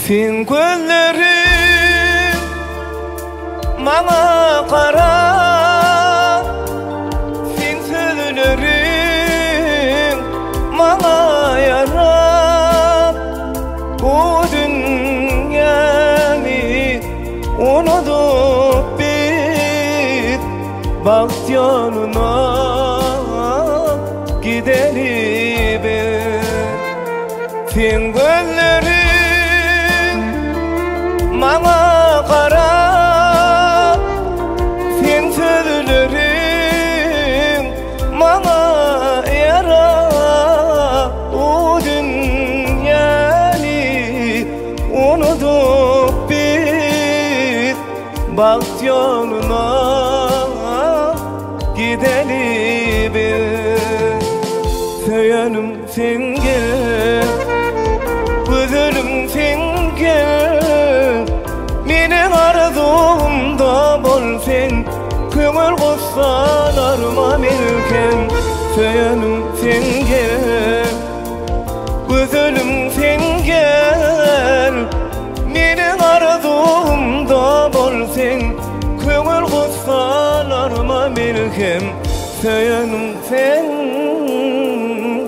Seň gözleriň maňa garap, Seň sözleriň maňa ýarap, Bu dünýäni unudyp biz Bagt ýoluna gideli biz. Seň gözleriň maňa garap, Seň sözleriň maňa ýarap, Bu dünýäni unudyp biz Bagt ýoluna gideli biz. Söýenim sen gel, gözelim sen gel, Meniň arzuwymda bol sen, Köňül gussalaryma melhem. Söýenim sen gel, gözelim sen gel, Meniň arzuwymda bol sen, Köňül gussalaryma melhem. Söýenim sen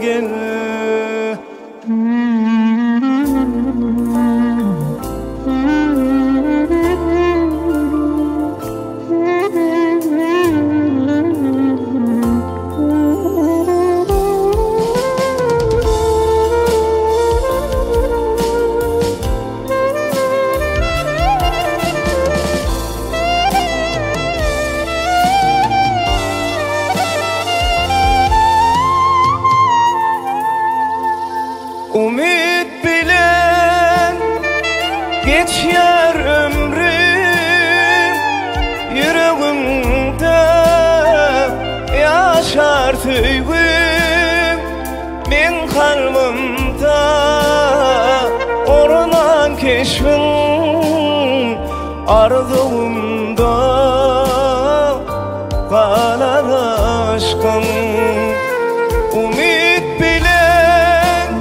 gel. Umyt bilen geçýär ömrüm, Ýüregimde ýaşar söýgüm, Meň kalbymda ornan keşbiň, Arzuwymda galar aşkyň. Umyt bilen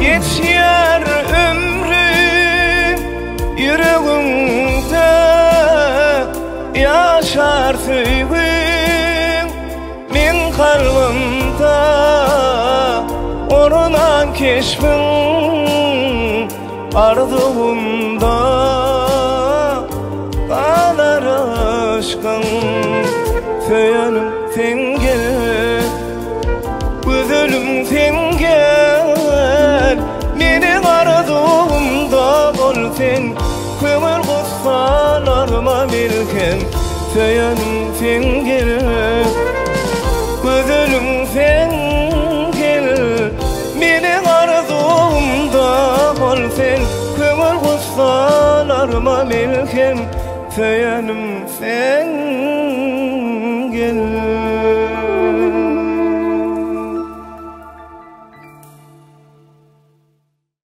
geçýär ömrüm, Ýüregimde ýaşar söýgüm, Meň kalbymda ornan keşbiň, Arzuwymda galar aşkyň. Söýenim sen gel, gözelim sen gel, Meniň arzuwymda bol sen, Köňül gussalaryma melhem. Söýenim sen gel, gözelim sen gel, Meniň arzuwymda bol sen, Köňül gussalaryma melhem. Söýenim sen gel.